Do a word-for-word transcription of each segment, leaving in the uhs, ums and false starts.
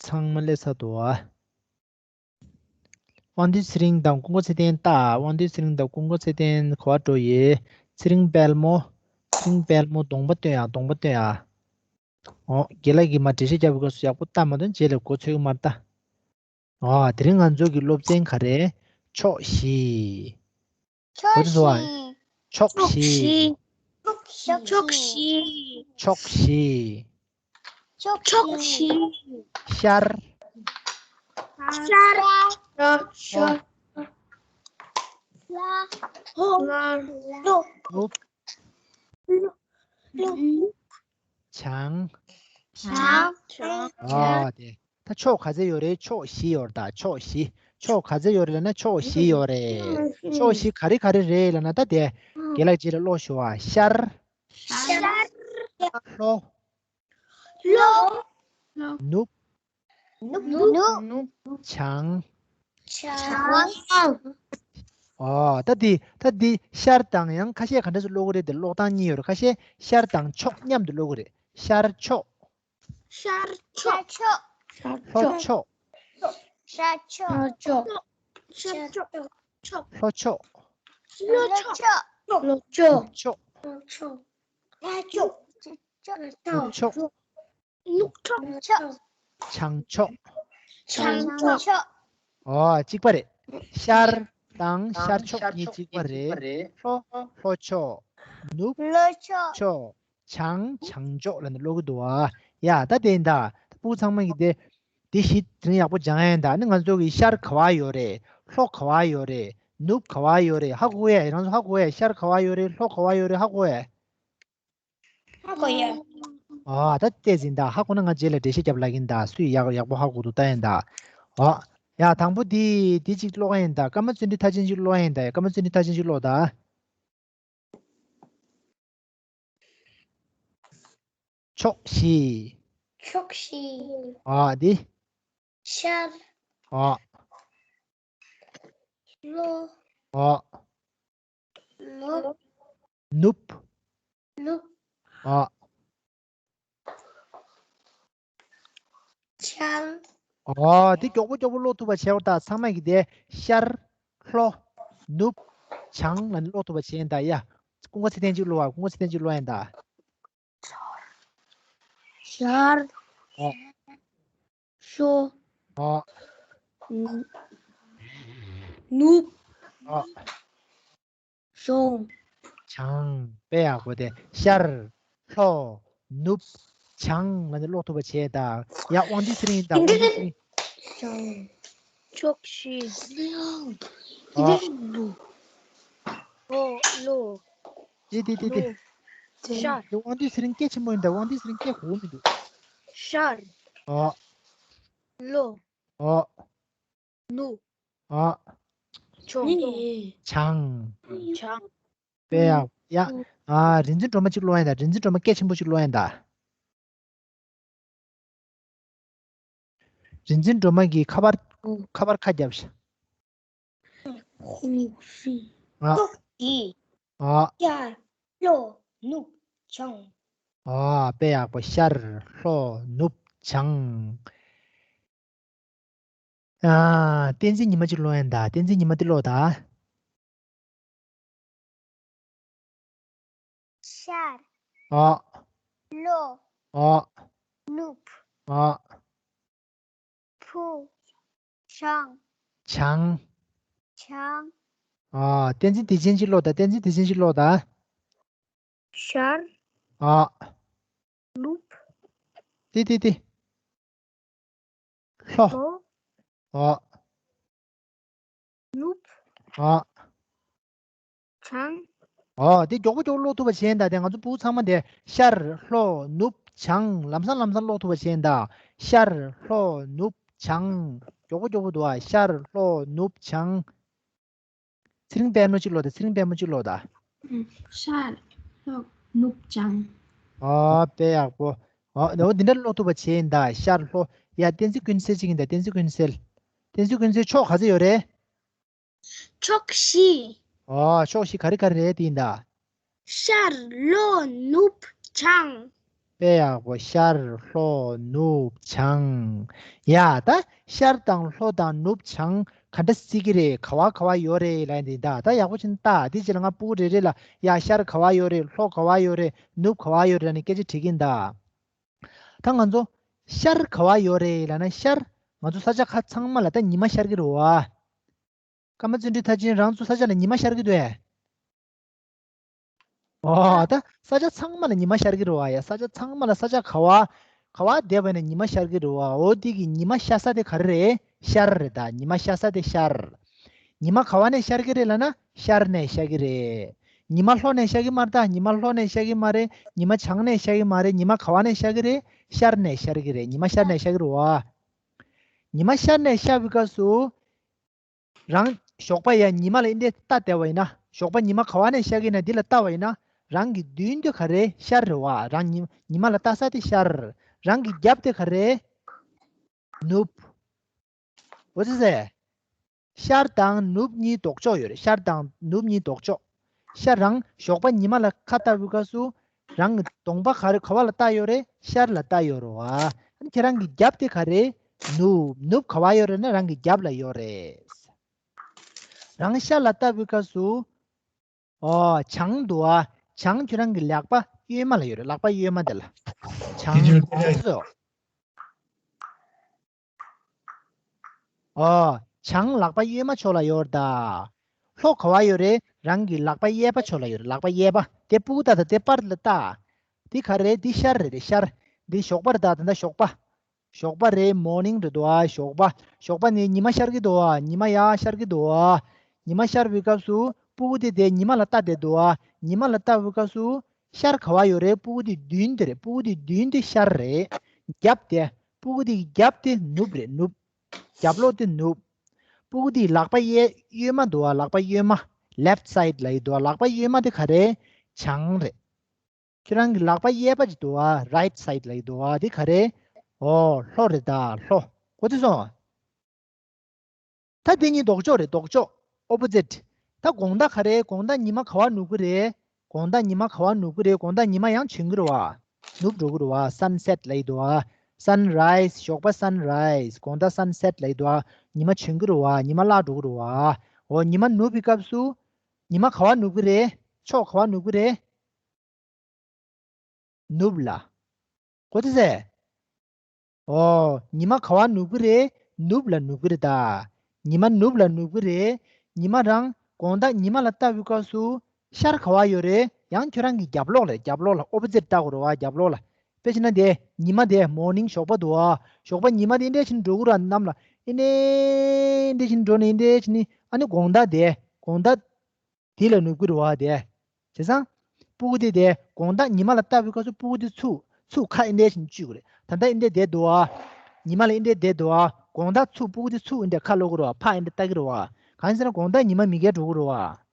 ཚང་མ་སླེབས་ཚར་འདུག་ཨ། དབང་འདུས་ཚེ་རིང་དང་ཀུན་དགའ་ཚེ་བརྟན་ལྟ། དབང་འདུས་ཚེ་རིང་དང་ཀུན་དགའ་ཚེ་བརྟན་ག་པར་འགྲོ་ཡི། ཚེ་རིང་དཔལ་མོ། ཚེ་རིང་དཔལ་མོ་གདོང་པ་སྟོན་ཡ། གདོང་པ་སྟོན་ཡ། ཨོ། རྒན་ལགས་ཀྱིས་མར་འགྲེལ་བཤད་རྒྱབ་པའི་སྐབས་སུ་ཡག་པོ་ལྟ་མ་ཐུབ་ན་རྗེས་ལ་མགོ་ཚོད་ཀྱི་མ་རེད་ད། ཨོ། དེ་རིང་ང་ཚོ་གི་སློབ་ཚན་ག་རེ། ཕྱོགས་བཞི། ག་རེ་ཟེར་བ། ཕྱོགས་བཞི། ཕྱོགས་བཞི། ཕྱོགས་བཞི། ཕྱོགས་བཞི། ཕྱོགས་བཞི། ཤར། ཤར། ལྷོ། ལྷོ། ནུབ། ནུབ། བྱང་། བྱང་། བྱང་། ཨ། དེ། ད་ཕྱོགས་ག་ཚད་ཡོད་རེད། ཕྱོགས་བཞི་ཡོད་རེད་ད། ཕྱོགས་བཞི། ཕྱོགས་ག་ཚད་ཡོད་རེད་ལབ་ན་ཕྱོགས་བཞི་ཡོད་རེད། ཕྱོགས་བཞི་ག་རེ་ག་རེ་རེད་ལབ་ན་ད་དེ། རྒན་ལགས་རྗེས་ལ་ཀློག་ཞུ་བ། ཤར། ཤར། ལྷོ། ལྷོ། ནུབ། ནུབ། ནུབ། བྱང་། བྱང་། ཨོ། ད་འདི་ད་འདི་ཤར་དང་ཡང་ཁ་ཤས་ག་འདྲ་ཞིག་ཀློག་གི་རེད་དེ། ཀློག་སྟངས་གཉིས་ཡོད་རེད། ཁ་ཤས་ཤར་དང་ཕྱོགས་མཉམ་དུ་ཀློག་གི་རེད། ཤར་ཕྱོགས། ཤར་ཕྱོགས། ལྷོ་ཕྱོགས། ཤར་ཕྱོགས། ཤར་ཕྱོགས། ཤར་ཕྱོགས། ལྷོ་ཕྱོགས། ལྷོ་ཕྱོགས། ནུབ་ཕྱོགས། ནུབ་ཕྱོགས། ནུབ་ཕྱོགས། བྱང་ཕྱོགས། བྱང་ཕྱོགས། ཨོ། གཅིག་པ་རེད། ཤར་དང་ཤར་ཕྱོགས་གཉིས་གཅིག་པ་རེད། ལྷོ། ལྷོ་ཕྱོགས། ནུབ་ཕྱོགས། བྱང་། བྱང་ཕྱོགས་ལབ་ནས་ཀློག་གི་འདུག་ཨ། ཡ། ད་དེ་ཡིན་ད། ཕྲུ་གུ་ཚང་མ་གིས་དེ། དེ་གཞི་དེ་རིང་ཡག་པོ་སྦྱང་ཡ་ཡིན་ད། ཨ་ནི་ང་ཚོ་གི་ཤར་ག་པར་ཡོད་རེད། ལྷོ་ག་པར་ཡོད་རེད། ནུབ་ག་པར་ཡོད་རེད། ཧ་གོ་ཡ། རང་ཚོ་ཧ་གོ་ཡ། ཤར་ག་པར་ཡོད་རེད། ལྷོ་ག་པར་ཡོད་རེད། ཧ་གོ་ཡ། ཧ་གོ་ཡ། ཨ། ད་བལྟས་ཟིན་ད། ཧ་གོ་ན་ང་རྗེས་ལ་འགྲེལ་བཤད་རྒྱབ་ལབ་ཀྱིན་ད། སུས་ཡག་ཡག་པོ་ཧ་གོ་འདུག་ལྟ་ཡིན་ད། ཨ། ཡ། དང་པོ་འདི་འདི་གཅིག་ཀློག་ཡ་ཡིན་ད། ཀརྨ་བརྩོན་འགྲུས་མཐར་ཕྱིན་གཅིག་ཀློག་ཡ་ཡིན་ད། ཀརྨ་བརྩོན་འགྲུས་མཐར་ཕྱིན་གཅིག་ཀློག་ད། ཕྱོགས་བཞི། ཕྱོགས་བཞི། ཨ། འདི། ཤར། ཨ། ལྷོ། ཨ། ནུབ། ནུབ། ནུབ། ཨ། བྱང་། ཨ། འདི་མགྱོགས་པོ་མགྱོགས་པོ་ཀློག་ཐུབ་པ་བྱེད་དགོས་ད། ཚང་མ་གིས་དེ་ཤར། ལྷོ། ནུབ། བྱང་ལབ་ནས་ཀློག་ཐུབ་པ་བྱེད་ཡིན་ད། ཡ། ཀུན་དགའ་ཚེ་བརྟན་གཅིག་ཀློག་ཨ། ཀུན་དགའ་ཚེ་བརྟན་གཅིག་ཀློག་ཡིན་ད། ཤར། ཨ། ལྷོ། ཨ། ནུབ། ཨ། བྱང་། བྱང་། དཔེ་ཡག་པོ་དེ། ཤར། ལྷོ། ནུབ། བྱང་ལབ་ནས་ཀློག་ཐུབ་པ་བྱས་ད། ཡ། དབང་འདུས་ཚེ་རིང་ཡིན་ད། དབང་འདུས་ཚེ་རིང་། བྱང་། ཕྱོགས་བཞི། ཨ། ལྷོ། ལྷོ། ལྷོ། དེ་དེ་དེ་དེ། ནུབ། ཤར། དེ་དབང་འདུས་ཚེ་རིང་སྐད་ཆེན་པོ་ཡིན་ད། དབང་འདུས་ཚེ་རིང་སྐད་གོ་མི་འདུག་ཤར། ཨ། ལྷོ། ཨ། ནུབ། ཨ། ཕྱོགས། བྱང་། བྱང་། དཔེ་ཡག་ཡ། ཨ། རིག་འཛིན་སྒྲོལ་མ་གཅིག་ཀློག་ཡིན་ད། རིག་འཛིན་སྒྲོལ་མ་སྐད་ཆེན་པོ་གཅིག་ཀློག་ཡིན་ད། རིག་འཛིན་སྒྲོལ་མ་གིས་ཁ་པར། ཁ་པར་ཁ་བརྒྱབ་ཤག་ཨ། ཨ། ཤར། ལྷོ། ནུབ། བྱང་། ཨ། དཔེ་ཡག་པོ། ཤར། ལྷོ། ནུབ། བྱང་། ཨ། བསྟན་འཛིན་ཉི་མ་གཅིག་ཀློག་ཡིན་ད། བསྟན་འཛིན་ཉི་མ་འདི་ཀློག་ད། ཤར། ཨ། ལྷོ། ཨ། ནུབ། ཨ། ཕུ། བྱང་། བྱང་། བྱང་། ཨ། བསྟན་འཛིན་བདེ་ཆེན་གཅིག་ཀློག་ད། བསྟན་འཛིན་བདེ་ཆེན་གཅིག་ཀློག་ད། ཤར། ཨ། ནུབ། ཏི་ཏི་ཏི། ལྷོ། ལྷོ། ཨ། ནུབ། ཨ། བྱང་། ཨ། དེ་མགྱོགས་པོ་མགྱོགས་པོ་ཀློག་ཐུབ་པ་བྱས་ཡིན་ད། དེ་ང་ཚོ་ཕྲུ་གུ་ཚང་མ་དེ་ཤར། ལྷོ། ནུབ། བྱང་། ལམ་སང་ལམ་སང་ཀློག་ཐུབ་པ་བྱས་ཡིན་ད། ཤར། ལྷོ། ནུབ། བྱང་། མགྱོགས་པོ་མགྱོགས་པོ་འདུག་ཨ། ཤར། ལྷོ། ནུབ། བྱང་། ཚེ་རིང་དཔལ་མོ་གཅིག་ཀློག་ད། ཚེ་རིང་དཔལ་མོ་གཅིག་ཀློག་ད། ཤར། ལྷོ། ནུབ། བྱང་། ཨ། དཔེ་ཡག་པོ། ཨ། འོ་འདི་འདྲ་ཀློག་ཐུབ་པ་བྱས་ཡིན་ད། ཤར། ལྷོ། ཡ། བསྟན་འཛིན་ཀུན་གསལ་གཅིག་ཡིན་ད། བསྟན་འཛིན་ཀུན་གསལ། བསྟན་འཛིན་ཀུན་གསལ་ཕྱོགས་ག་ཚོད་ཡོད་རེད། ཕྱོགས་བཞི། ཨ། ཕྱོགས་བཞི་ག་རེ་ག་རེ་རེད་དེ་ཡིན་ད། ཤར། ལྷོ། ནུབ། བྱང་། དཔེ་ཡག་པོ། ཤར་ལྷོ་ནུབ་བྱང་། ཡ་ད་ཤར་དང་ལྷོ་དང་ནུབ་བྱང་ག་འདྲ་སྲིད་ཀྱི་རེད། ག་བ་ག་བ་ཡོད་རེད་ལབ་འདི་ད་ད་ཡག་པོ་ཅིག་ལྟ། དེ་རྗེས་ལ་ང་ཕྲུ་གུ་རེ་རེ་ལ་ཡ་ཤར་ག་བ་ཡོད་རེད། ལྷོ་ག་བ་ཡོད་རེད། ནུབ་ག་བ་ཡོད་རེད་ལབ་ནས་སྐད་ཆ་དྲིས་ཀྱིན་གདའ། ད་ང་ཚོ་ཤར་ག་བ་ཡོད་རེད་ལབ་ན་ཤར་ང་ཚོ་ས་ཆ་ཁག་ཚང་མ་ལ་ད་ཉི་མ་ཤར་གྱི་རེད་བ། ཀརྨ་བརྩོན་འགྲུས་མཐར་ཕྱིན་རང་ཚོ་ས་ཆ་ལ་ཉི་མ་ཤར་གྱི་འདུག་ཨེ། ཨོ་ད་ས་ཆ་ཚང་མ་ལ་ཉི་མ་ཤར་གྱི་རེད་བ། ཡ་ས་ཆ་ཚང་མ་ལ་ས་ཆ་ག་བ་ག་བ་བསྡད་པ་ཡིན་ན་ཉི་མ་ཤར་གྱི་རེད་བ། འོ་དེ་གི་ཉི་མ་ཤར་ས་དེ་ག་རེ་རེད། ཤར་རེད་ད། ཉི་མ་ཤར་ས་དེ་ཤར། ཉི་མ་ག་བ་ནས་ཤར་གྱི་རེད་ལབ་ན་ཤར་ནས་ཤར་གྱི་རེད། ཉི་མ་ལྷོ་ནས་ཤར་གྱི་མ་རེད་ད། ཉི་མ་ལྷོ་ནས་ཤར་གྱི་མ་རེད། ཉི་མ་བྱང་ནས་ཤར་གྱི་མ་རེད། ཉི་མ་ག་བ་ནས་ཤར་གྱི་རེད། ཤར་ནས་ཤར་གྱི་རེད། ཉི་མ་ཤར་ནས་ཤར་གྱི་རེད་བ། ཉི་མ་ཤར་ནས་ཤར་བའི་སྐབས་སུ། རང་ཞོགས་པ་ཡ་ཉི་མ་ལ་འདི་འདྲ་ལྟ་བསྡད་པ་ཡིན་ན། ཞོགས་པ་ཉི་མ་ག་བ་ནས་ཤར་གྱི་ན་འདི་ལ་ལྟ་བ་ཡིན་ན། རང་གི་མདུན་དེ་ག་རེ། ཤར་རེད་བ། རང་ཉི་ཉི་མ་ལ་ལྟ་ས་དེ་ཤར། རང་གི་རྒྱབ་དེ་ག་རེ། ནུབ། འོ་ཙི་ཙི། ཤར་དང་ནུབ་གཉིས་ལྡོག་ཕྱོགས་ཡོད་རེད། ཤར་དང་ནུབ་གཉིས་ལྡོག་ཕྱོགས། ཤར་རང་ཞོགས་པ་ཉི་མ་ལ་ཁ་ལྟ་བུའི་སྐབས་སུ། རང་གི་གདོང་པ་ག་རེ་ག་བ་ལ་ལྟ་ཡོད་རེད། ཤར་ལ་ལྟ་ཡོད་རེད་བ། ཨ་ནི་ཁྱེད་རང་གི་རྒྱབ་དེ་ག་རེ། ནུབ། ནུབ་ག་བ་ཡོད་རེད་ན་རང་གི་རྒྱབ་ལ་ཡོད་རེད། རང་ཤར་ལ་ལྟ་བུའི་སྐབས་སུ། ཨོ་བྱང་འདུག་ཨ། བྱང་ཁྱོད་རང་གི་ལག་པ་གཡོན་མ་ལ་ཡོད་རེད། ལག་པ་གཡོན་མ་དེ་ལ། བྱང་། ཨོ་བྱང་ལག་པ་གཡོན་མ་ཕྱོགས་ལ་ཡོད་རེད་ད། ལྷོ་ག་བ་ཡོད་རེད། རང་གི་ལག་པ་གཡས་པ་ཕྱོགས་ལ་ཡོད་རེད། ལག་པ་གཡས་པ་དེ་ཕྲུ་གུ་ལྟ་ད། དེ་པར་ལ་ལྟ། འདི་ག་རེད། འདི་ཤར་རེད། རེད་ཤར། འདི་ཞོགས་པ་རེད་ད། ད་ལྟ་ཞོགས་པ། ཞོགས་པ་རེད། མོར་ནིང་རེད་འདུག་ཨ། ཞོགས་པ། ཞོགས་པ་ནི་ཉི་མ་ཤར་གྱི་འདུག་ཨ། ཉི་མ་ཡར་ཤར་གྱི་འདུག་ཨ། ཉི་མ་ཤར་བའི་སྐབས་སུ་ཕྲུ་གུ་དེ་དེ་ཉི་མ་ལ་ལྟ་བསྡད་འདུག་ཨ། ཉི་མ་ལ་ལྟ་བའི་སྐབས་སུ་ཤར་ག་བ་ཡོད་རེད། ཕྲུ་གུ་དེ་མདུན་དེ་རེད། ཕྲུ་གུ་དེ་མདུན་དེ་ཤར་རེད། རྒྱབ་དེ། ཕྲུ་གུ་དེ་རྒྱབ་དེ་ནུབ་རེད། ནུབ། རྒྱབ་ལོགས་དེ་ནུབ། ཕྲུ་གུ་དེ་ལག་པ་གཡས་གཡོན་མ་འདུག་ཨ། ལག་པ་གཡོན་མ། ལེཕ་སའིཌ་ལབ་ཀྱི་འདུག་ཨ། ལག་པ་གཡོན་མ་དེ་ག་རེ། བྱང་རེད། ཁྱོད་རང་གི་ལག་པ་གཡས་པ་ཅིག་འདུག་ཨ། རའིཊ་སའིཌ་ལབ་ཀྱི་འདུག་ཨ། དེ་ག་རེ། ཨོ་ལྷོ་རེད་ད། ལྷོ། གོ་ཚོད་སོང་། ད་དེ་གཉིས་ལྡོག་ཕྱོགས་རེད། ལྡོག་ཕྱོགས། ཨོ་པོ་ཛིཊ། ད་དགོང་དག་ག་རེ། དགོང་དག་ཉི་མ་ག་བ་ནུབ་ཀྱི་རེད། དགོང་དག་ཉི་མ་ག་བ་ནུབ་ཀྱི་རེད། དགོང་དག་ཉི་མ་ཡང་བྱོན་གྱི་རེད་བ། ནུབ་འགྲོ་གི་རེད་བ། སན་སེཊ་ལབ་ཀྱི་འདུག་བ། སན་རའིཛ། ཞོགས་པ་སན་རའིཛ། དགོང་དག་སན་སེཊ་ལབ་ཀྱི་འདུག་བ། ཉི་མ་བྱོན་གྱི་རེད་བ། ཉི་མ་བརླག་འགྲོ་གི་རེད་བ། འོ་ཉི་མ་ནུབ་པའི་སྐབས་སུ། ཉི་མ་ག་བ་ནུབ་ཀྱི་རེད། ཕྱོགས་ག་བ་ནུབ་ཀྱི་རེད། ནུབ་ལ། གོ་ཚོད་སོང་། ཨོ། ཉི་མ་ག་བ་ནུབ་ཀྱི་རེད། ནུབ་ལ་ནུབ་ཀྱི་རེད་ད། ཉི་མ་ནུབ་ལ་ནུབ་ཀྱི་རེད། ཉི་མ་རང་དགོང་དག་ཉི་མ་ལ་ལྟ་བུའི་སྐབས་སུ་ཤར་ག་བ་ཡོད་རེད། ཡང་ཁྱོད་རང་གི་རྒྱབ་ལོགས་ལ། རྒྱབ་ལོགས་ལ། ཨོ་པོ་ཛིཊ་ལྟ་དགོས་རེད་བ། རྒྱབ་ལོགས་ལ། དཔེ་བྱས་ན་དེ་ཉི་མ་དེ་མོར་ནིང་ཞོགས་པ་འདུག་བ། ཞོགས་པ་ཉི་མ་དེ་འདྲས་བྱས་ནས་འགྲོ་གི་རེད་གནམ་ལ། ཨེ་འདྲས་འདྲས་བྱས་ནས་འགྲོ་ནས་ཨེ་འདྲས་བྱས་ནས་ཨ་ནི་དགོང་དག་དེ་དགོང་དག་དེ་ལ་ནུབ་ཀྱི་རེད་བ་དེ། བྱས་ཙང་། སྤུ་གུ་དེ་དེ་དགོང་དག་ཉི་མ་ལ་ལྟ་བུའི་སྐབས་སུ་སྤུ་གུ་དེ་ཚུར་ཚུར་ཁ་ཨེ་འདྲས་བྱས་ནས་གཅུས་དགོས་རེད། ད་ལྟ་ཨེ་འདྲས་བསྡད་འདུག་ཨ། ཉི་མ་ལ་ཨེ་འདྲས་བསྡད་འདུག་ཨ། དགོང་དག་ཚུར་སྤུ་གུ་དེ་ཚུར་ཨེ་འདྲས་ཁ་ལོག་གི་རེད་བ། ཕར་ཨེ་འདྲས་ལྟ་གི་རེད་བ། གང་ཡིན་ཟེར་ན་དགོང་དག་ཉི་མ་མི་བརྒལ་འགྲོ་གི་རེད་བ།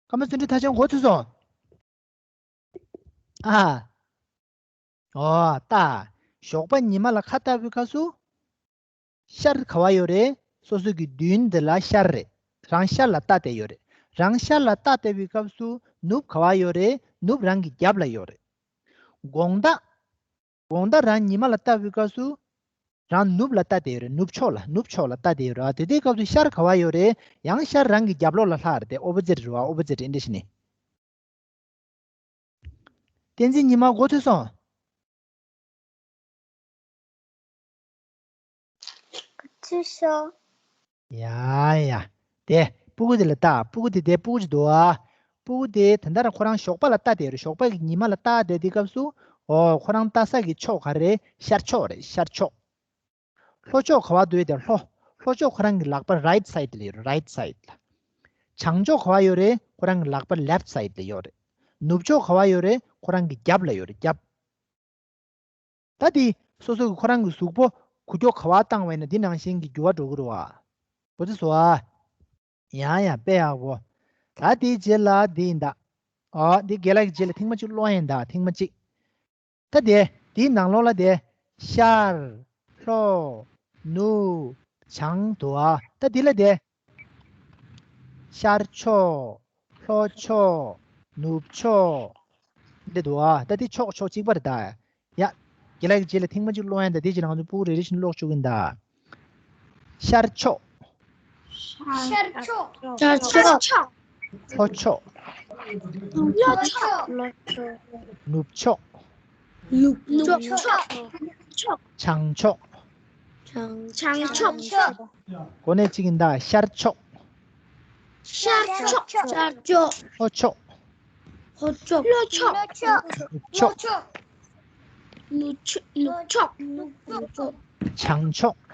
ཀརྨ་བརྩོན་འགྲུས་མཐར་ཕྱིན་གོ་ཚོད་སོང་། ཨ། ཨོ་ལྟ། ཞོགས་པ་ཉི་མ་ལ་ཁ་ལྟ་བུའི་སྐབས་སུ། ཤར་ག་བ་ཡོད་རེད། སོ་སོ་གི་མདུན་དེ་ལ་ཤར་རེད། རང་ཤར་ལ་ལྟ་བསྡད་ཡོད་རེད། རང་ཤར་ལ་ལྟ་བསྡད་པའི་སྐབས་སུ་ནུབ་ག་བ་ཡོད་རེད། ནུབ་རང་གི་རྒྱབ་ལ་ཡོད་རེད། དགོང་དག་དགོང་དག་རང་ཉི་མ་ལ་ལྟ་བུའི་སྐབས་སུ། རང་ནུབ་ལ་ལྟ་བསྡད་ཡོད་རེད། ནུབ་ཕྱོགས་ལ། ནུབ་ཕྱོགས་ལ་ལྟ་བསྡད་ཡོད་རེད། དེ་དུས་སྐབས་སུ་ཤར་ག་བ་ཡོད་རེད། ཡང་ཤར་རང་གི་རྒྱབ་ལོགས་ལ་ལྷག་རེད་དེ། ཨོ་པོ་ཛིཊ་རེད་བ། ཨོ་པོ་ཛིཊ་ཨེ་འདྲས་བྱས་ནས། བསྟན་འཛིན་ཉི་མ་གོ་ཚོད་སོང་། གོ་ཚོད་སོང་། ཡ་ཡ། དེ་སྤུ་གུ་དེ་ལ་ལྟ། སྤུ་གུ་དེ་དེ་སྤུ་གུ་ཅིག་འདུག་ཨ། སྤུ་གུ་དེ་ད་ལྟ་རང་ཁོ་རང་ཞོགས་པ་ལ་ལྟ་བསྡད་རེད། ཞོགས་པ་གི་ཉི་མ་ལ་ལྟ་བསྡད་དུས་སྐབས་སུ། ཨོ་ཁོ་རང་ལྟ་ས་གི་ཕྱོགས་ག་རེ། ཤར་ཕྱོགས་རེད། ཤར་ཕྱོགས། ལྷོ་ཕྱོགས་ག་བ་འདུག་དེ་ལྷོ། ལྷོ་ཕྱོགས་ཁོ་རང་གི་ལག་པ་རའིཊ་སའིཌ་ལ་ཡོད་རེད། རའིཊ་སའིཌ་ལ། བྱང་ཕྱོགས་ག་བ་ཡོད་རེད། ཁོ་རང་གི་ལག་པ་ལེཕཊ་སའིཌ་ལ་ཡོད་རེད། ནུབ་ཕྱོགས་ག་བ་ཡོད་རེད། ཁོ་རང་གི་རྒྱབ་ལ་ཡོད་རེད། རྒྱབ། ད་དེ་སོ་སོ་གི་ཁོ་རང་གི་གཟུགས་པོ་འགུལ་སྐྱོད་ག་བ་བཏང་བ་ཡིན་ན་དེ་ནང་བཞིན་གྱི་འགྱུར་བ་འགྲོ་གི་རེད་བ། གོ་ཚོད་སོང་ཨ། ཡང་ཡང་དཔེ་ཡག་པོ། ད་དེའི་རྗེས་ལ་དེ་ཡིན་ད། ཨོ་དེ་རྒན་ལགས་ཀྱི་རྗེས་ལ་ཐེངས་མ་གཅིག་ཀློག་ཡིན་ད། ཐེངས་མ་གཅིག་ད་དེ་དེའི་ནང་ལོགས་ལ་དེ། ཤར། ལྷོ། ནུབ། བྱང་འདུག་ཨ། ད་དེ་ལ་དེ། ཤར་ཕྱོགས། ལྷོ་ཕྱོགས། ནུབ་ཕྱོགས། འདི་འདུག་ཨ། ད་འདི་ཕྱོགས་ཕྱོགས་གཅིག་པ་རེད་ད། ཡ། རྒན་ལགས་ཀྱི་རྗེས་ལ་ཐེངས་མ་གཅིག་ཀློག་ཡ་ཡིན་ད། དེ་རྗེས་ལ་ང་ཚོ་ཕྲུ་གུ་རེ་རེ་བཞིན་ཀློག་བཅུག་གི་ཡིན་ད། ཤར་ཕྱོགས། ཤར་ཕྱོགས། ཤར་ཕྱོགས། ལྷོ་ཕྱོགས། ལྷོ་ཕྱོགས། ནུབ་ཕྱོགས། ནུབ་ཕྱོགས། བྱང་ཕྱོགས། བྱང་ཕྱོགས། གོ་གནས་གཅིག་ཡིན་ད། ཤར་ཕྱོགས། ཤར་ཕྱོགས། ཤར་ཕྱོགས། ལྷོ་ཕྱོགས། ལྷོ་ཕྱོགས། ལྷོ་ཕྱོགས། ནུབ་ཕྱོགས། ནུབ་ཕྱོགས། ནུབ་ཕྱོགས། བྱང་ཕྱོགས།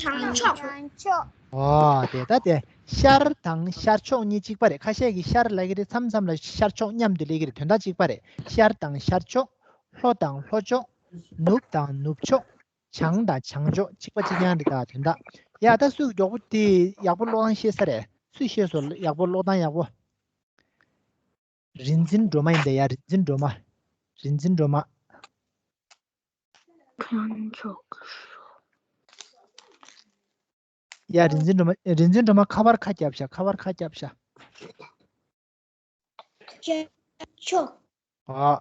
བྱང་ཕྱོགས། ཨོ་དེ་ད་དེ་ཤར་དང་ཤར་ཕྱོགས་གཉིས་གཅིག་པ་རེད། ཁ་ཤས་ཀྱིས་ཤར་ལབ་ཀྱི་རེད། མཚམས་མཚམས་ལ་ཤར་ཕྱོགས་མཉམ་དུ་སླེབས་ཀྱི་རེད། དོན་དག་གཅིག་པ་རེད། ཤར་དང་ཤར་ཕྱོགས། ལྷོ་དང་ལྷོ་ཕྱོགས། ནུབ་དང་ནུབ་ཕྱོགས། བྱང་དང་བྱང་ཕྱོགས། གཅིག་པ་གཅིག་རྐྱང་རེད་ད། དོན་དག་ཡ་ད་སུས་མགྱོགས་པོ་དེ་ཡག་པོ་ཀློག་སྟངས་ཤེས་ས་རེད། སུས་ཤེས་སོང་། ཡག་པོ་ཀློག་སྟངས་ཡག་པོ། རིག་འཛིན་སྒྲོལ་མ་ཡིན་ད་ཡ། རིག་འཛིན་སྒྲོལ་མ། རིག་འཛིན་སྒྲོལ་མ། ཁང་ཆོག་ཡ་རིག་འཛིན་སྒྲོལ་མ། རིག་འཛིན་སྒྲོལ་མ་ཁ་པར་ཁ་རྒྱབ་ཤག་ཁ་པར་ཁ་རྒྱབ་ཤག་ཤར་ཕྱོགས། ཨ།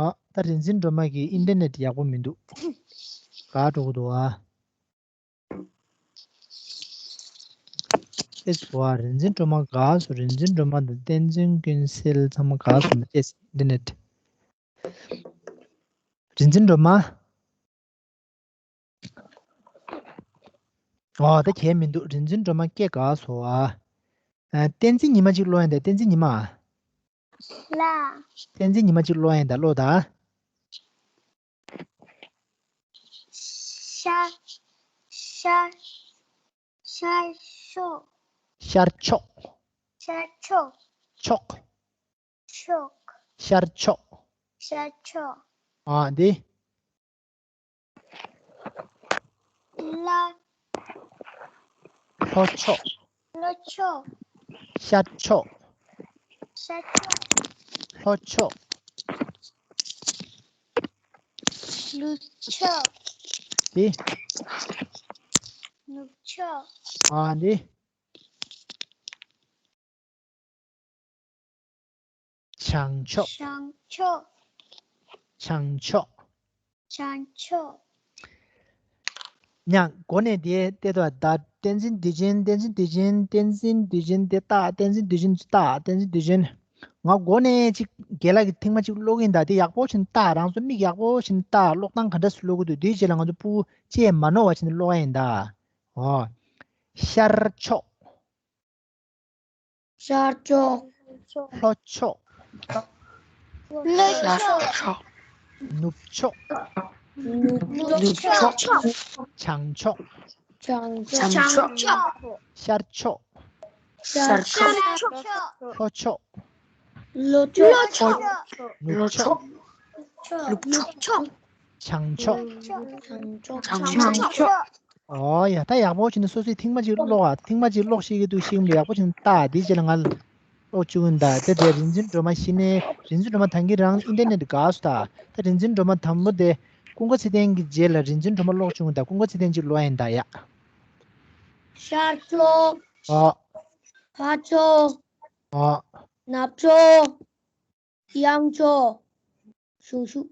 ཨ། ད་རིག་འཛིན་སྒྲོལ་མ་གི་ཨིན་ཊར་ནེཊ་ཡག་པོ་མི་འདུག་ག་འགྲོ་གི་འདུག་ཨ། ཨེས་བ། རིག་འཛིན་སྒྲོལ་མ་དགའ་སོ། རིག་འཛིན་སྒྲོལ་མ་དང་བསྟན་འཛིན་ཀུན་གསལ་ཚང་མ་དགའ་སོ་ན་ཅེས་ཨིན་ཊར་ནེཊ། རིག་འཛིན་སྒྲོལ་མ། ཨོ་ད་གལ་མི་འདུག་རིག་འཛིན་སྒྲོལ་མ་སྐད་དགའ་སོ་ཨ། ཨ། བསྟན་འཛིན་ཉི་མ་གཅིག་ཀློག་ཡ་ཡིན་ད། བསྟན་འཛིན་ཉི་མ། ལ། བསྟན་འཛིན་ཉི་མ་གཅིག་ཀློག་ཡ་ཡིན་ད། ཀློག་ད། ཤར། ཤར། ཤར་ཕྱོགས། ཤར་ཕྱོགས། ཤར་ཕྱོགས། ཕྱོགས། ཕྱོགས། ཤར་ཕྱོགས། ཤར་ཕྱོགས། ཨ་འདི། ལ། ལྷོ་ཕྱོགས། ལྷོ་ཕྱོགས། ཤར་ཕྱོགས། ཤར་ཕྱོགས། ལྷོ་ཕྱོགས། ནུབ་ཕྱོགས། འདི། ནུབ་ཕྱོགས། ཨ་འདི། བྱང་ཕྱོགས། བྱང་ཕྱོགས། བྱང་ཕྱོགས། བྱང་ཕྱོགས། ཡ་མགོ་ནས་དེ་བལྟས་དོ་ད། བསྟན་འཛིན་དུས་ཆེན། བསྟན་འཛིན་དུས་ཆེན། བསྟན་འཛིན་དུས་ཆེན་དེ་ལྟ། བསྟན་འཛིན་དུས་ཆེན་ལྟ། བསྟན་འཛིན་དུས་ཆེན། ང་མགོ་ནས་ཅིག་རྒན་ལགས་ཀྱིས་ཐེངས་མ་ཅིག་ཀློག་གིན་ད། དེ་ཡག་པོ་བྱས་ནས་ལྟ། རང་ཚོ་མིག་ཡག་པོ་བྱས་ནས་ལྟ། ཀློག་སྟངས་ག་འདྲ་སེ་ཀློག་གི་འདུག་དེའི་རྗེས་ལ་ང་ཚོ་ཕྲུ་གུ་ཅིག་མ་ནོར་བ་བྱས་ནས་ཀློག་ཡ་ཡིན་ད། ཨོ། ཤར་ཕྱོགས། ཤར་ཕྱོགས། ལྷོ་ཕྱོགས། ལྷོ་ཕྱོགས། ནུབ་ཕྱོགས། ནུབ་ཕྱོགས། བྱང་ཕྱོགས། བྱང་ཕྱོགས། ཤར་ཕྱོགས། ཤར་ཕྱོགས། ལྷོ་ཕྱོགས། ལྷོ་ཕྱོགས། ནུབ་ཕྱོགས། ནུབ་ཕྱོགས། བྱང་ཕྱོགས། བྱང་ཕྱོགས། ཨོ་ཡ། ད་ཡག་པོ་བྱས་ནས་སོ་སོས་ཐེངས་མ་གཅིག་ཀློག་ཨ། ཐེངས་མ་གཅིག་ཀློག་ཤེས་ཀྱི་འདུག་ཤེས་ཀྱི་མི་འདུག་ཡག་པོ་བྱས་ནས་ལྟ། དེའི་རྗེས་ལ་ང་ཀློག་བཅུག་གིན་ད། དེ་དེ་རིག་འཛིན་སྒྲོལ་མ་གཞི་ནས། རིག་འཛིན་སྒྲོལ་མ་ད་གིན་རང་ཨིན་ཊར་ནེཊ་དགའ་སོ་ད། ད་རིག་འཛིན་སྒྲོལ་མ་དང་པོ་དེ་ཀུན་དགའ་ཚེ་བརྟན་གྱི་རྗེས་ལ་རིག་འཛིན་སྒྲོལ་མ་ཀློག་བཅུག་གིན་ད། ཀུན་དགའ་ཚེ་བརྟན་གྱིས་ཀློག་ཡ་ཡིན་ད་ཡ། ཤར་ཕྱོགས། ཨོ། ལྷོ་ཕྱོགས། ཨོ། ནུབ་ཕྱོགས། དབྱངས་ཕྱོགས། གཞུང་ཕྱོགས།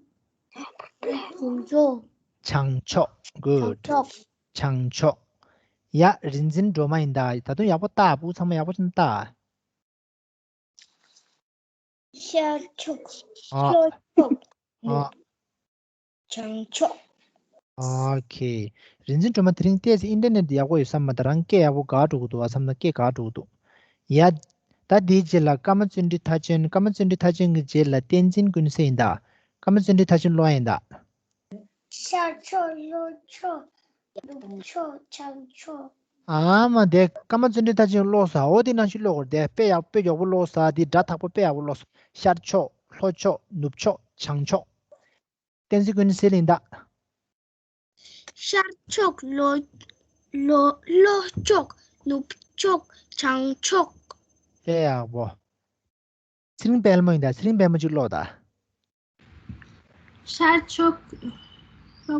གཞུང་ཕྱོགས། བྱང་ཕྱོགས། Good. བྱང་ཕྱོགས། བྱང་ཕྱོགས། ཡ། རིག་འཛིན་སྒྲོལ་མ་ཡིན་ད། ད་དུང་ཡག་པོ་ལྟ། ཕྲུ་གུ་ཚང་མ་ཡག་པོ་བྱས་ནས་ལྟ། ཤར་ཕྱོགས། ཨ། ལྷོ་ཕྱོགས། ཨ། ནུབ། བྱང་ཕྱོགས། ཨོ་ཁེ། རིག་འཛིན་སྒྲོལ་མ་དེ་རིང་ཏོག་ཙམ་ཨིན་ཊར་ནེཊ་ཡག་པོ་ཡོད་ས་མ་རེད། རང་སྐད་ཡག་པོ་དགའ་འགྲོ་གི་འདུག་བསམ་ན་སྐད་དགའ་འགྲོ་གི་འདུག་ཡ། ད་དེའི་རྗེས་ལ་ཀརྨ་བརྩོན་འགྲུས་མཐའ་ཅན། ཀརྨ་བརྩོན་འགྲུས་མཐའ་ཅན་གྱི་རྗེས་ལ་བསྟན་འཛིན་ཀུན་གསལ་ཡིན་ད། ཀརྨ་བརྩོན་འགྲུས་མཐའ་ཅན་ཀློག་ཡ་ཡིན་ད། ཤར་ཕྱོགས། ལྷོ་ཕྱོགས། ནུབ་ཕྱོགས། བྱང་ཕྱོགས། ཨ་མ་དེ་ཀརྨ་བརྩོན་འགྲུས་མཐའ་ཅན་ཀློག་ས། འོ་དེ་ནང་བཞིན་ཀློག་དགོས་རེད་དེ། དཔེ་ཡག་དཔེ་མགྱོགས་པོ་ཀློག་ས། དེ་སྒྲ་དག་པོ་དཔེ་ཡག་པོ་ཀློག་ས། ཤར་ཕྱོགས། ལྷོ་ཕྱོགས། ནུབ་ཕྱོགས། བྱང་ཕྱོགས། བསྟན་འཛིན་ཀུན་གསལ་ཡིན་ད། ཤར་ཕྱོགས། ལྷོ། ལྷོ། ལྷོ་ཕྱོགས། ནུབ་ཕྱོགས། བྱང་ཕྱོགས། དཔེ་ཡག་པོ། ཚེ་རིང་དཔལ་མོ་ཡིན་ད། ཚེ་རིང་དཔལ་མོ་གཅིག་ཀློག་ད། ཤར་ཕྱོགས། ལྷོ།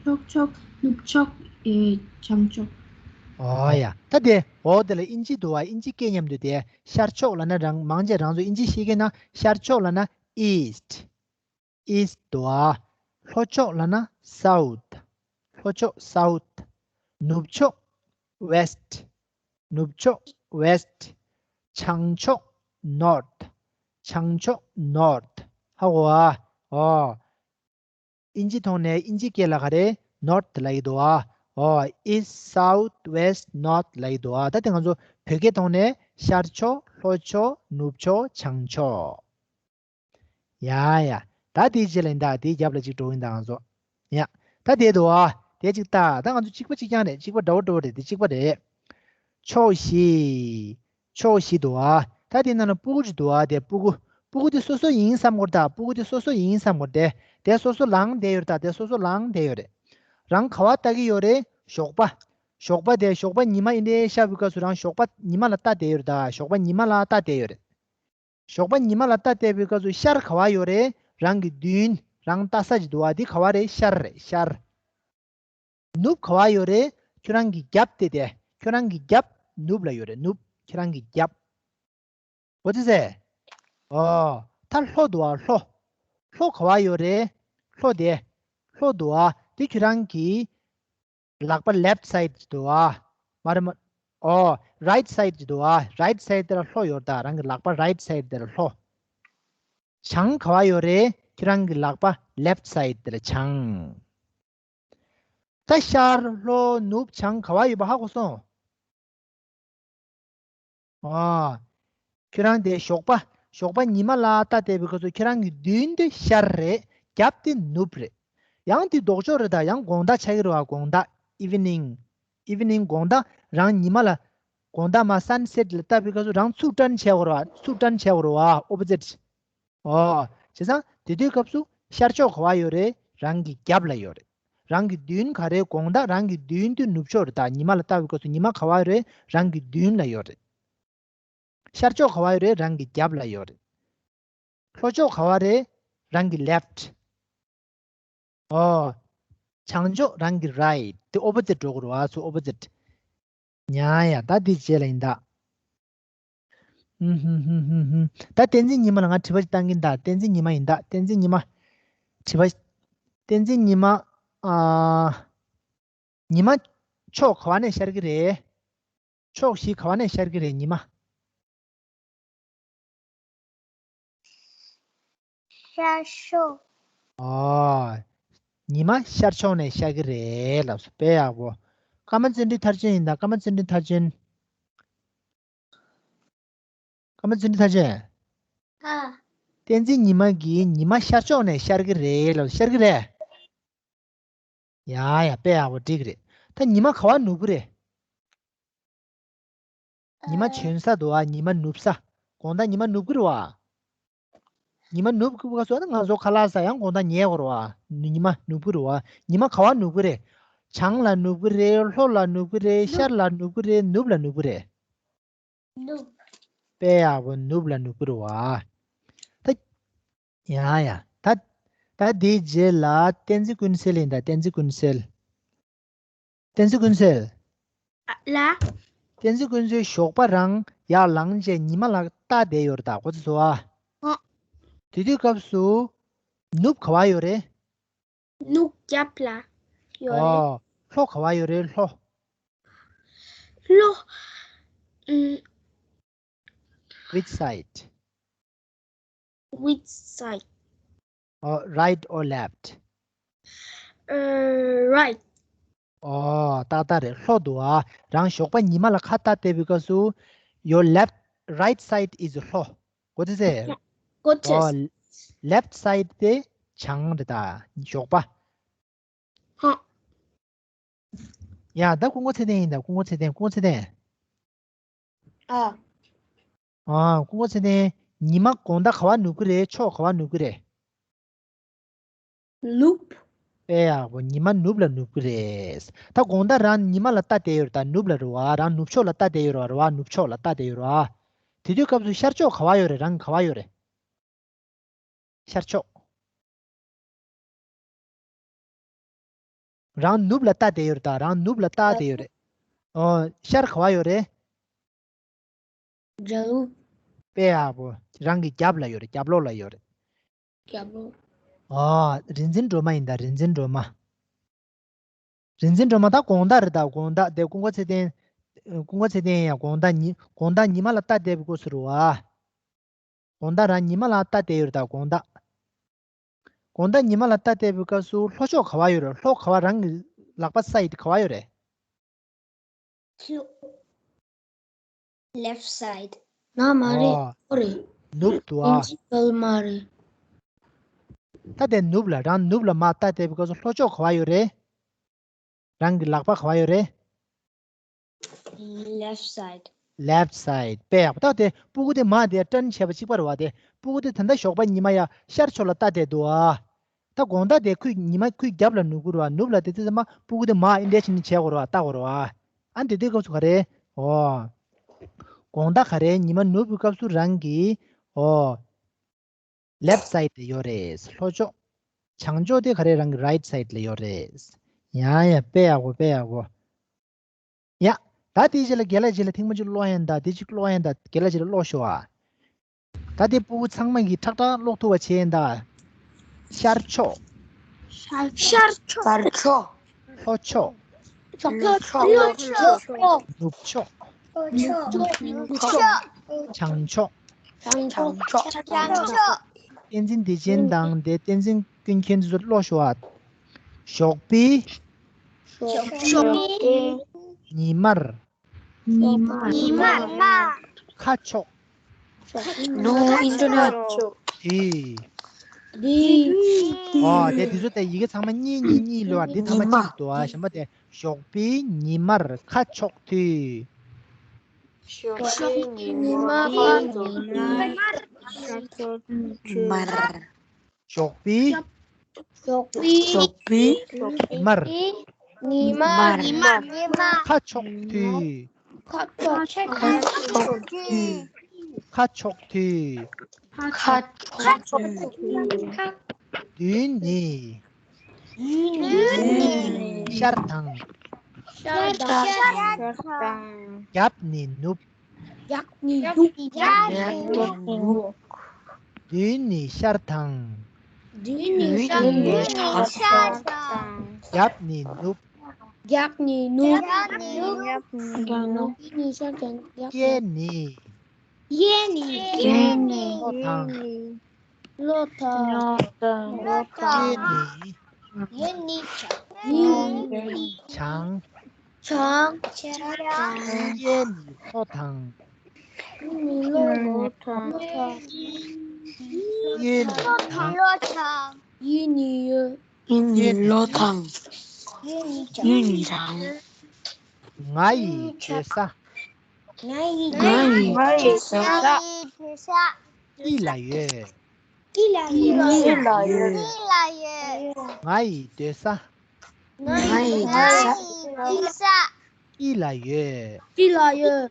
ལྷོ་ཕྱོགས། ནུབ་ཕྱོགས། ཨེ། བྱང་ཕྱོགས། ཨོ་ཡ། ད་དེ་འོ་དེ་ལ་ཨིན་ཇི་འདུག་བ། ཨིན་ཇི་སྐད་མཉམ་དུ་དེ་ཤར་ཕྱོགས་ལབ་ན་རང་མང་ཆེ་རང་ཚོ་ཨིན་ཇི་ཤེས་མཁན་ན་ཤར་ཕྱོགས་ལབ་ན་east east འདུག་བ། ལྷོ་ཕྱོགས་ལབ་ན་south ལྷོ་ཕྱོགས་south ནུབ་ཕྱོགས་west ནུབ་ཕྱོགས་west བྱང་ཕྱོགས་north བྱང་ཕྱོགས་north ཧ་གོ་བ། ཨོ། ཨིན་ཇི་ཐོག་ནས་ཨིན་ཇི་སྐད་ལ་ག་རེ་north ལབ་ཀྱི་འདུག་བ། ཨོ། east south west north ལབ་ཀྱི་འདུག་བ། ད་དེ་ང་ཚོ་བོད་སྐད་ཐོག་ནས་ཤར་ཕྱོགས་ལྷོ་ཕྱོགས་ནུབ་ཕྱོགས་བྱང་ཕྱོགས། ཡ་ཡ། ད་དེའི་རྗེས་ལ་ཡིན་ད་དེའི་རྒྱབ་ལ་ཅིག་འགྲོ་གི་ཡིན་ད་ང་ཚོ། ཡ། ད་དེ་འདུག་བ། དེ་ཅིག་ལྟ། ད་ང་ཚོ་གཅིག་པ་གཅིག་རྐྱང་རེད། གཅིག་པ་འདྲ་བོ་འདྲ་བོ་རེད། དེ་གཅིག་པ་རེད། ཕྱོགས་བཞི། ཕྱོགས་བཞི་འདུག་བ། ད་དེ་ནང་ལ་སྤུ་གུ་ཅིག་འདུག་བ། དེ་སྤུ་གུ། སྤུ་གུ་དེ་སོ་སོ་ཡིན་བསམ་དགོས་རེད་ད། སྤུ་གུ་དེ་སོ་སོ་ཡིན་བསམ་དགོས་རེད་དེ། དེ་སོ་སོ་ལངས་བསྡད་ཡོད་རེད་ད། དེ་སོ་སོ་ལངས་བསྡད་ཡོད་རེད། རང་ག་བ་ལྟ་གི་ཡོད་རེད། ཞོགས་པ། ཞོགས་པ་དེ་ཞོགས་པ་ཉི་མ་ཨིན་དེ་ཤར་བའི་སྐབས་སུ་རང་ཞོགས་པ་ཉི་མ་ལ་ལྟ་བསྡད་ཡོད་རེད་ད། ཞོགས་པ་ཉི་མ་ལ་ལྟ་བསྡད་ཡོད་རེད། ཞོགས་པ་ཉི་མ་ལ་ལྟ་བསྡད་པའི་སྐབས་སུ་ཤར་ག་བ་ཡོད་རེད། རང་གི་མདུན། རང་ལྟ་ས་ཅིག་འདུག་བ། འདི་ག་བ་རེད། ཤར་རེད་ཤར། ནུབ་ག་བ་ཡོད་རེད། ཁྱོད་རང་གི་རྒྱབ་དེ་དེ། ཁྱོད་རང་གི་རྒྱབ་ནུབ་ལ་ཡོད་རེད། ནུབ། ཁྱོད་རང་གི་རྒྱབ། འོ་ཙི་ཙི། ཨོ། ད་ལྷོ་འདུག་བ། ལྷོ། ལྷོ་ག་བ་ཡོད་རེད། ལྷོ་དེ། ལྷོ་འདུག་བ། དེ་ཁྱོད་རང་གི་ལག་པ་left side འདུག་བ། མ་རེད་མ། ཨོ། right side འདུག་བ། right side དེ་ལ་ལྷོ་ཡོད་ད། རང་གི་ལག་པ་right side དེ་ལ་ལྷོ། བྱང་ག་བ་ཡོད་རེད། ཁྱེད་རང་གི་ལག་པ་left side དེ་ལ་བྱང་། ད་ཤར་ལྷོ་ནུབ་བྱང་ག་བ་ཡོད་པ་ཧ་གོ་སོང་། ཨ། ཁྱོད་རང་དེ་ཞོགས་པ། ཞོགས་པ་ཉི་མ་ལ་ལྟ་བསྡད་པའི་སྐབས་སུ་ཁྱེད་རང་གི་མདུན་དེ་ཤར་རེད། རྒྱབ་དེ་ནུབ་རེད། ཡང་དེ་ལྡོག་ཕྱོགས་རེད་ད། ཡང་དགོང་དག་ཆགས་ཀྱི་རེད་བ། དགོང་དག evening evening དགོང་དག་རང་ཉི་མ་ལ། དགོང་དག་མ་sunset ལ་ལྟ་བའི་སྐབས་སུ་རང་ཚུར་turn བྱས་ཡོད་རེད་བ། ཚུར་turn བྱས་ཡོད་རེད་བ། opposite། ཨོ། བྱས་ཙང་དེ་དུས་སྐབས་སུ་ཤར་ཕྱོགས་ག་བ་ཡོད་རེད། རང་གི་རྒྱབ་ལ་ཡོད་རེད། རང་གི་མདུན་ག་རེ། དགོང་དག་རང་གི་མདུན་དེ་ནུབ་ཕྱོགས་རེད་ད། ཉི་མ་ལ་ལྟ་བའི་སྐབས་སུ་ཉི་མ་ག་བ་ཡོད་རེད། རང་གི་མདུན་ལ་ཡོད་རེད། ཤར་ཕྱོགས་ག་བ་ཡོད་རེད། རང་གི་རྒྱབ་ལ་ཡོད་རེད། ལྷོ་ཕྱོགས་ག་བ་རེད། རང་གི་left། ཨོ། བྱང་ཕྱོགས་རང་གི་right། དེ་opposite འགྲོ་དགོས་རེད་བ། ཚུར་opposite། ཡ་ཡ། ད་འདི་རྗེས་ལ་ཡིན་ད། ཧུམ་ཧུམ་ཧུམ་ཧུམ་ཧུམ། ད་བསྟན་འཛིན་ཉི་མ་ལ་ང་དྲི་བ་ཞིག་བཏང་གིན་ད། བསྟན་འཛིན་ཉི་མ་ཡིན་ད། བསྟན་འཛིན་ཉི་མ། དྲི་བ། བསྟན་འཛིན་ཉི་མ། ཨ། ཉི་མ་ཕྱོགས་ག་བ་ནས་ཤར་གི་རེད། ཕྱོགས་བཞི་ག་བ་ནས་ཤར་གི་རེད་ཉི་མ། ཤར་ཕྱོགས། ཨོ། ཉི་མ་ཤར་ཕྱོགས་ནས་ཤར་གི་རེད་ལབ་སོང་། དཔེ་ཡག་པོ། ཀརྨ་བརྩོན་འགྲུས་མཐར་ཕྱིན་ཡིན་ད། ཀརྨ་བརྩོན་འགྲུས་མཐར་ཕྱིན། ཀརྨ་བརྩོན་འགྲུས་མཐར་ཕྱིན། ཨ། བསྟན་འཛིན་ཉི་མ་གིས་ཉི་མ་ཤར་ཕྱོགས་ནས་ཤར་གི་རེད་ལབ། ཤར་གི་རེད། ཡ་ཡ། དཔེ་ཡག་པོ་འགྲིག་རེད། ད་ཉི་མ་ག་བ་ནུབ་གི་རེད། ཉི་མ་ཨ། བྱོན་ས་འདུག་ཨ། ཉི་མ་ནུབ་ས། དགོང་དག་ཉི་མ་ནུབ་གི་རེད་བ། ཉི་མ་ནུབ་གི་བ་སོགས་ན་ང་ཚོ་ཁ་ལག་ཟ་ཡང་དགོང་དག་ཉལ་དགོས་རེད་བ། ཉི་མ་ནུབ་གི་རེད་བ། ཉི་མ་ག་བ་ནུབ་གི་རེད། བྱང་ལ་ནུབ་གི་རེད། ལྷོ་ལ་ནུབ་གི་རེད། ནུབ། ཤར་ལ་ནུབ་གི་རེད། ནུབ་ལ་ནུབ་གི་རེད། ནུབ། དཔེ་ཡག་པོ། ནུབ་ལ་ནུབ་གི་རེད་བ། ད། ཡ་ཡ། ད། ད་དེའི་རྗེས་ལ་བསྟན་འཛིན་ཀུན་གསལ་ཡིན་ད། བསྟན་འཛིན་ཀུན་གསལ། བསྟན་འཛིན་ཀུན་གསལ། ཨ་ལ། བསྟན་འཛིན་ཀུན་གསལ་ཞོགས་པ་རང་ཡར་ལངས་རྗེས་ཉི་མ་ལ་ལྟ་བསྡད་ཡོད་རེད་ད། གོ་ཚོད་སོང་ཨ། ཨ། དེ་དུས་སྐབས་སུ་ནུབ་ག་བ་ཡོད་རེད། ནུབ་རྒྱབ་ལ་ཡོད་རེད། ཨོ། ལྷོ་ག་བ་ཡོད་རེད། ལྷོ། ལྷོ། ཨུམ། Which side? Which side? ཨོ། Right or left? Uh, right. ཨོ། ཏག་ཏག་རེད། ལྷོ་འདུག་ཨ། རང་ཞོགས་པ་ཉི་མ་ལ་ཁ་བལྟ་བསྡད་པའི་སྐབས་སུ། Your left, right side is ལྷོ། གོ་ཚོད་ཟེར། གོ་ཚོད། ཨོ། Left side དེ་བྱང་རེད་ད། ཞོགས་པ། ཧ། ཡ། ད་སྐུ་ངོ་ཚེ་བརྟན་ཡིན་ད། སྐུ་ངོ་ཚེ་བརྟན། སྐུ་ངོ་ཚེ་བརྟན། ཨ། ཨ། སྐུ་ངོ་ཚེ་བརྟན། ཉི་མ་དགོང་དག་ག་བ་ནུབ་ཀྱི་རེད། ཕྱོགས་ག་བ་ནུབ་ཀྱི་རེད། ནུབ། དཔེ་ཡག་པོ། ཉི་མ་ནུབ་ལ་ནུབ་ཀྱི་རེད། ད་དགོང་དག་རང་ཉི་མ་ལ་ལྟ་བསྡད་ཡོད་རེད་ད། ནུབ་ལ་རེད་བ། རང་ནུབ་ཕྱོགས་ལ་ལྟ་བསྡད་ཡོད་རེད་བ། རེད་བ། ནུབ་ཕྱོགས་ལ་ལྟ་བསྡད་ཡོད་རེད་བ། དེ་དུས་སྐབས་སུ་ཤར་ཕྱོགས་ག་བ་ཡོད་རེད། རང་གི་ག་བ་ཡོད་རེད། ཤར་ཕྱོགས། རང་ནུབ་ལ་ལྟ་བསྡད་ཡོད་རེད་ད། རང་ནུབ་ལ་ལྟ་བསྡད་ཡོད་རེད། ཨོ། ཤར་ག་བ་ཡོད་རེད། རྒྱབ་ལོགས། དཔེ་ཡག་པོ། རང་གི་རྒྱབ་ལ་ཡོད་རེད། རྒྱབ་ལོགས་ལ་ཡོད་རེད། རྒྱབ་ལོགས། ཨོ། རིག་འཛིན་སྒྲོལ་མ་ཡིན་ད། རིག་འཛིན་སྒྲོལ་མ། རིག་འཛིན་སྒྲོལ་མ་ད་དགོང་དག་རེད་ད། དགོང་དག་དེ་ཀུན་དགའ་ཚེ་བརྟན། ཀུན་དགའ་ཚེ་བརྟན་ཡང་དགོང་དག་ཉི་དགོང་དག་ཉི་མ་ལ་རྟ་བསྡད་པའི་སྐབས་སུ་རེད་བ། དགོང་དག་རང་ཉི་མ་ལ་རྟ་བསྡད་ཡོད་རེད་ད། དགོང་དག་དགོང་དག་ཉི་མ་ལ་རྟ་བསྡད་པའི་སྐབས་སུ་ལྷོ་ཕྱོགས་ག་བ་ཡོད་རེད། ལྷོ་ག་བ། རང་གི་ལག་པ་སའིཌ་ག་བ་ཡོད་རེད། ལེཕ་སའིཌ། ང་མ་རེད། ཨོ། ཁོ་རེད། ནུབ་ཏུ་ཨ། ཨིན་ཇི་ཀལ་མ་རེད། ད་དེ་ནུབ་ལ། རང་ནུབ་ལ་མར་རྟ་བསྡད་པའི་སྐབས་སུ་ལྷོ་ཕྱོགས་ག་བ་ཡོད་རེད། རང་གི་ལག་པ་ག་བ་ཡོད་རེད། ལེཕ་སའིཌ། ལེཕ་སའིཌ། དཔེ་ཡག་པོ། ད་དེ་ཕྲུ་གུ་དེ་མར་དེ་སྐྲན་བྱས་པ་གཅིག་པ་རེད་བ། དེ་ཕྲུ་གུ་དེ་ད་ལྟ་ཞོགས་པ་ཉི་མ་ཡ་ཤར་ཕྱོགས་ལ་རྟ་བསྡད་འདུག་ཨ། ད་དགོང་དག་དེ་ཁོས་ཉི་མ་ཁོའི་རྒྱབ་ལ་ནུབ་ཀྱི་རེད་བ། ནུབ་ལ་དེ་དུས་ཙམ་པ་ཕྲུ་གུ་དེ་མར་ཨིན་ཌི་ཀེ་ཤན་བྱེད་དགོས་རེད་བ། ལྟ་དགོས་རེད་བ། ཨ་འདི་དུས་སྐབས་སུ་ག་རེ། ཨོ། དགོང་དག་ག་རེ། ཉི་མ་ནུབ་པའི་སྐབས་སུ་རང་གི། ཨོ། ལེཕ་སའིཌ་དེ་ཡོད་རེད། ལྷོ་ཕྱོགས། བྱང་ཕྱོགས་དེ་ག་རེ། རང་གི་རའིཊ་སའིཌ་ལ་ཡོད་རེད། ཡ་ཡ། དཔེ་ཡག་པོ། དཔེ་ཡག་པོ། ཡ། ད་དེའི་རྗེས་ལ་རྒན་ལགས་རྗེས་ལ་ཐེངས་མ་གཅིག་ཀློག་ཡིན་ད། དེ་གཅིག་ཀློག་ཡིན་ད། རྒན་ལགས་རྗེས་ལ་ཀློག་ཤོག་ཨ། ད་དེ་ཕྲུ་གུ་ཚང་མ་གིས་ཁྲག་ཁྲག་ཀློག་ཐུབ་པ་བྱས་ཡིན་ད། ཤར་ཕྱོགས། ཤར་ཕྱོགས། ཤར་ཕྱོགས། ལྷོ་ཕྱོགས། ལྷོ་ཕྱོགས། ལྷོ་ཕྱོགས། ནུབ་ཕྱོགས། ནུབ་ཕྱོགས། བྱང་ཕྱོགས། བྱང་ཕྱོགས། བྱང་ཕྱོགས། བསྟན་འཛིན་བདེ་ཆེན་དང་དེ་བསྟན་འཛིན་ཀུན་མཁྱེན་དེ་ཚོ་ཀློག་ཤོག་ཨ། ཞོགས་པའི། ཞོགས་པའི། ཉི་མར། ཉི་མ། ཉི་མ། ཁ་ཕྱོགས། No internet. དུས། དུས། ཨོ། དེ་དེ་ཚོ་དེ་ཡི་གེ་ཚང་མ་གཉིས་གཉིས་གཉིས་ལོ། འདི་ཚང་མ་གཅིག་འདུག་ཨ། གཞན་པ་དེ་ཞོགས་པའི་ཉི་མར་ཁ་ཕྱོགས་དུས། ཞོགས་པའི་ཉི་མ། ཉི་མར། ཞོགས་པའི། ཞོགས་པའི། ཞོགས་པའི། ཉི་མར། ཉི་མ། ཉི་མ། ཉི་མ། ཁ་ཕྱོགས་དུས། ཁ་ཕྱོགས་དུས། ཁ་ཕྱོགས་དུས། ཁ་ཕྱོགས་དུས། དུས་ནི། དུས་ནི། ཤར་དང་། ཤར་དང་། རྒྱབ་ནི་ནུབ། རྒྱབ་ནི་ནུབ། རྒྱབ་ནི་ནུབ། དུས་ནི་ཤར་དང་། དུས་ནི་ཤར་དང་། དུས་ནི་ཤར་དང་། རྒྱབ་ནི་ནུབ། རྒྱབ་ནི་ནུབ། རྒྱབ་ནི་ནུབ། དུས་ནི་ཤར་དང་། རྒྱབ། གཡས་ནི། གཡས་ནི། གཡས་ནི། ལྷོ་དང་། ལྷོ་དང་། ལྷོ་དང་། གཡས་ནི། གཡས་ནི། གཡས་ནི། བྱང་། བྱང་། བྱང་། གཡས་ནི་ལྷོ་དང་། གཡས་ནི་ལྷོ་དང་། གཡས་ནི་བྱང་། གཡས་ནི་གཡས། གཡས་ནི་ལྷོ་དང་། གཡས་ནི་བྱང་། ང་ཡི་སྡོད་ས། ང་ཡི་སྡོད་ས། ང་ཡི་སྡོད་ས། དཀྱིལ་ལ་ཡོད། དཀྱིལ་ལ་ཡོད། དཀྱིལ་ལ་ཡོད། ང་ཡི་སྡོད་ས། ང་ཡི་སྡོད་ས། དཀྱིལ་ལ་ཡོད། དཀྱིལ་ལ་ཡོད།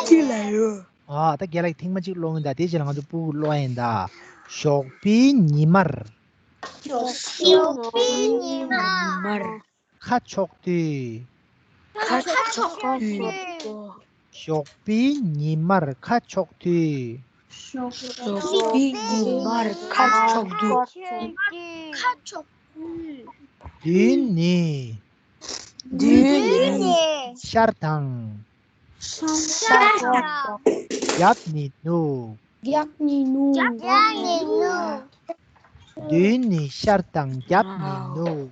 དཀྱིལ་ལ་ཡོད། ཨ། ད་རྒན་ལགས་ཐེངས་མ་གཅིག་ཀློག་ཡིན་ད། དེའི་རྗེས་ལ་ང་ཚོ་ཕྲུ་གུ་ཀློག་ཡིན་ད། ཞོགས་པའི་ཉི་མར། ཞོགས་པའི་ཉི་མར། ཁ་ཕྱོགས་དུས། ཁ་ཕྱོགས་དུས། ཞོགས་པའི་ཉི་མར་ཁ་ཕྱོགས་དུས། ཞོགས་པའི་ཉི་མར་ཁ་ཕྱོགས་དུས། ཁ་ཕྱོགས་དུས། དུས་ནི། དུས་ནི། ཤར་དང་། ཤར་དང་། རྒྱབ་ནི་ནུབ། རྒྱབ་ནི་ནུབ། རྒྱབ་ནི་ནུབ། དུས་ནི་ཤར་དང་རྒྱབ་ནི་ནུབ།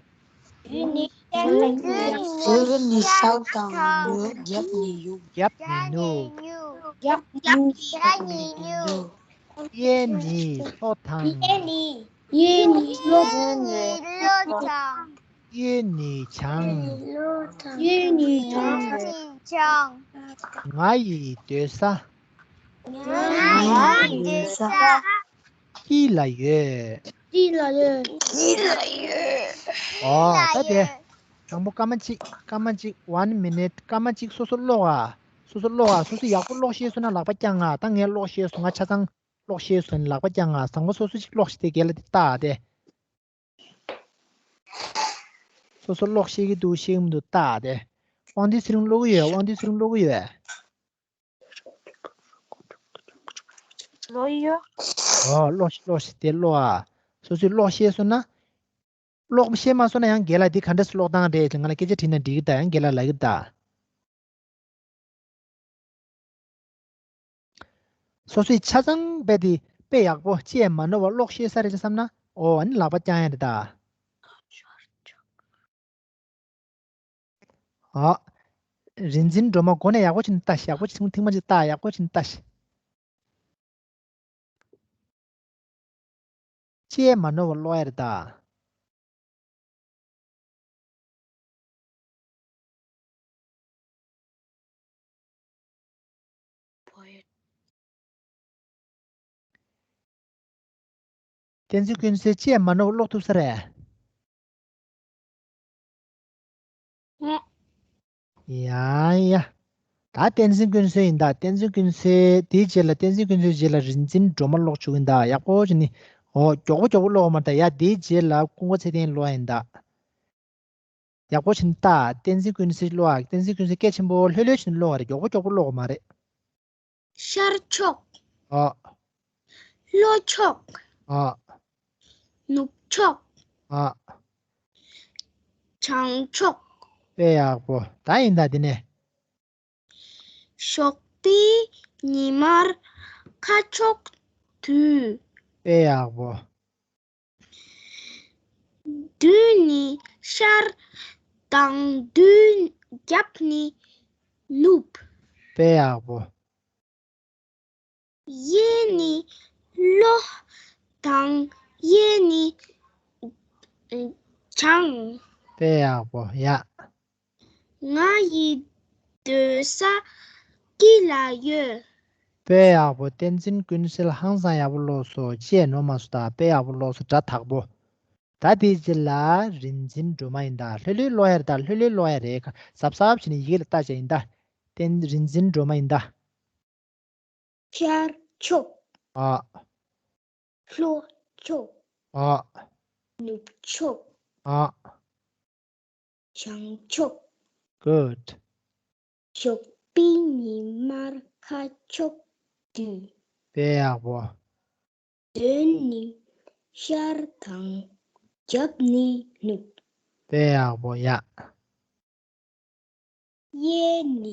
དུས་ནི་ཤར་དང་ནུབ། རྒྱབ་ནི་ཡུག། རྒྱབ་ནི་ནུབ། རྒྱབ་ནི་ནུབ། རྒྱབ་ནི་ནུབ། གཡས་ནི་ལྷོ་དང་། གཡས་ནི། གཡས་ནི་ལྷོ་དང་། གཡས་ནི་བྱང་། གཡས་ནི་བྱང་། ང་ཡི་སྡོད་ས། ང་ཡི་སྡོད་ས། དཀྱིལ་ལ་ཡོད། དཀྱིལ་ལ་ཡོད། དཀྱིལ་ལ་ཡོད། ཨོ། ད་དེ། དང་པོ་སྐར་མ་གཅིག་སྐར་མ་གཅིག one minute སྐར་མ་གཅིག་སོ་སོ་ཀློག་ཨ། སོ་སོ་ཀློག་ཨ། སོ་སོ་ཡག་པོ་ཀློག་ཤེས་སོང་ན་ལག་པ་བརྐྱངས་ཨ། ད་ངས་ཀློག་ཤེས་སོང་། ང་ཆ་ཚང་ཀློག་ཤེས་སོང་ན་ལག་པ་བརྐྱངས་ཨ། བཟང་པོ་སོ་སོ་གཅིག་ཀློག་ཤེས་དེ་རྒན་ལགས་དེ་ལྟ་ཨ་དེ། སོ་སོ་ཀློག་ཤེས་ཀྱི་འདུག་ཤེས་ཀྱི་མི་འདུག་ལྟ་ཨ་དེ། དབང་འདུས་ཚེ་རིང་ཀློག་གི་ཡོད། དབང་འདུས་ཚེ་རིང་ཀློག་གི་ཡོད། ཀློག་ཡོད། ཨོ་ཀློག་ཤིག་ཀློག་ཤིག་དེ་ཀློག་ཨ། སོ་སོས་ཀློག་ཤེས་སོང་ན། ཀློག་ཤེས་མ་སོང་ན་ཡང་རྒན་ལགས་འདི་ག་འདྲས་སེ་ཀློག་སྟངས་རེད་ང་ལ་སྐད་ཆ་དྲིས་ན་འགྲིག་གི་ད་ཡང་རྒན་ལགས་ལབ་གི་ད། སོ་སོའི་ཆ་ཚང་དཔེ་དེ་དཔེ་ཡག་པོ་ཅི་ཡང་མ་ནོར་བ་ཀློག་ཤེས་ས་རེད་བསམ་ན་ཨོ་ཨ་ནི་ལག་པ་བརྐྱང་ཡ་རེད་ད། ཨོ། རིག་འཛིན་སྒྲོལ་མ་མགོ་ནས་ཡག་པོ་ཅིག་ལྟ་ཤིག་ཡག་པོ་ཅིག་ཐེངས་མ་ཅིག་ལྟ་ཡག་པོ་ཅིག་ལྟ་ཤིག་ཅི་ཡང་མ་ནོར་བ་ཀློག་ཡ་རེད་ད། བསྟན་འཛིན་ཀུན་གསལ་ཅི་ཡང་མ་ནོར་བ་ཀློག་ཐུབ་ས་རེད། ཡ་ཡ། ད་བསྟན་འཛིན་ཀུན་གསལ་ཡིན་ད། བསྟན་འཛིན་ཀུན་གསལ་དེའི་རྗེས་ལ་བསྟན་འཛིན་ཀུན་གསལ་རྗེས་ལ་རིག་འཛིན་སྒྲོལ་མ་ཀློག་བཅུག་ཡིན་ད། ཡག་པོ་བྱས་ནས། འོ་མགྱོགས་པོ་མགྱོགས་པོ་ཀློག་མ་ད་ཡ། དེའི་རྗེས་ལ་ཀུན་དགའ་ཚེ་བརྟན་ཀློག་ཡིན་ད། ཡག་པོ་བྱས་ནས་ལྟ། བསྟན་འཛིན་ཀུན་གསལ་ཀློག་ཨ། བསྟན་འཛིན་ཀུན་གསལ་སྐད་ཆེན་པོ་ལྷོད་ལྷོད་བྱས་ནས་ཀློག་པ་རེད། མགྱོགས་པོ་མགྱོགས་པོ་ཀློག་པ་མ་རེད། ཤར་ཕྱོགས། ཨ། ལྷོ་ཕྱོགས། ཨ། ནུབ་ཕྱོགས། ཨ། བྱང་ཕྱོགས། དཔེ་ཡག་པོ། ད་ཡིན་ད་འདི་ནས། ཞོགས་པའི་ཉི་མར་ཁ་ཕྱོགས་དུས། དཔེ་ཡག་པོ། མདུན་ནས་ཤར་དང་མདུན་རྒྱབ་ནས་ནུབ། དཔེ་ཡག་པོ། གཡས་ནས་ལྷོ་དང་གཡས་ནས་བྱང་། དཔེ་ཡག་པོ་ཡ། ང་ཡི་སྡོད་ས་དཀྱིལ་ལ་ཡོད། དཔེ་ཡག་པོ། བསྟན་འཛིན་ཀུན་གསལ་ཧང་སང་ཡག་པོ་ཀློག་སོང་། ཅི་ཡང་ནོར་མ་སོང་ད། དཔེ་ཡག་པོ་ཀློག་སོང་། སྒྲ་དག་པོ། ད་དེའི་རྗེས་ལ་རིག་འཛིན་སྒྲོལ་མ་ཡིན་ད། ལྷོད་ལྷོད་ཀློག་ཡ་རེད་ད། ལྷོད་ལྷོད་ཀློག་ཡ་རེད། གཟབ་གཟབ་བྱས་ནས་ཡི་གེ་ལ་ལྟ་བྱ་ཡིན་ད། བསྟན་རིག་འཛིན་སྒྲོལ་མ་ཡིན་ད། ཤར་ཕྱོགས། ཨ། ལྷོ་ཕྱོགས། ཨ། ནུབ་ཕྱོགས། ཨ། བྱང་ཕྱོགས། Good. ཞོགས་པའི་ཉི་མར་ཁ་ཕྱོགས་དུས། དཔེ་ཡག་པོ། མདུན་ནས་ཤར་དང་རྒྱབ་ནས་ནུབ། དཔེ་ཡག་པོ་ཡ། གཡས་ནས་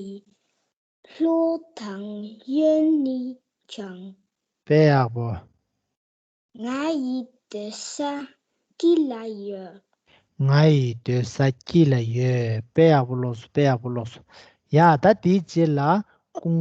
ལྷོ་དང་གཡོན་ནས་བྱང་། དཔེ་ཡག་པོ། ང་ཡི་སྡོད་ས་དཀྱིལ་ལ་ཡོད། ང་ཡི་སྡོད་ས་དཀྱིལ་ལ་ཡོད། དཔེ་ཡག་པོ་ཀློག་སོང་། དཔེ་ཡག་པོ་ཀློག་སོང་། ཡ་ད་དེའི་རྗེས་ལ་ཀུན།